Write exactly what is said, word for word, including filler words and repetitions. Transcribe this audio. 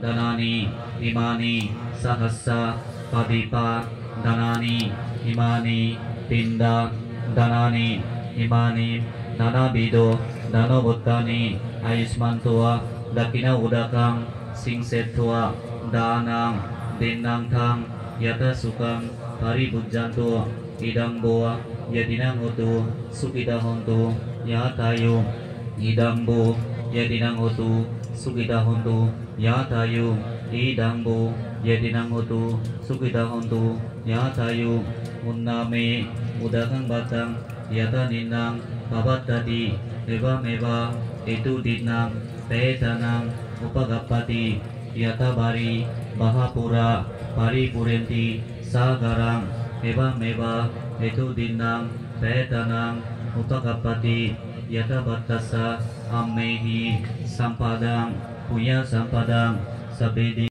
danāni imāni sahassa padīpa danāni imāni pinda danāni imāni nanabidho dhanavuttāni āyusmanto dakkhiṇa udakaṃ siṃsetvā dānaṃ dinnānthaṃ yathasukhaṃ paribhujjhantu. Idaṃ vo ñātīnaṃ hotu sukhitā hontu ñātayu. Idaṃ vo ñātīnaṃ hotu sukhitā hontu ñātayu. Idaṃ vo ñātīnaṃ hotu sukhitā hontu ñātayu. Uṇṇāme udakaṃ pattaṃ yathā ninnaṃ pavattati evameva ito dinnaṃ petānaṃ upakappati. Yathā vārivahā pūrā paripūrenti sāgaraṃ evameva ito dinnaṃ petānaṃ upakappati. Yatha bhaddassa amhehi sambhataṃ puññasampadaṃ sabbe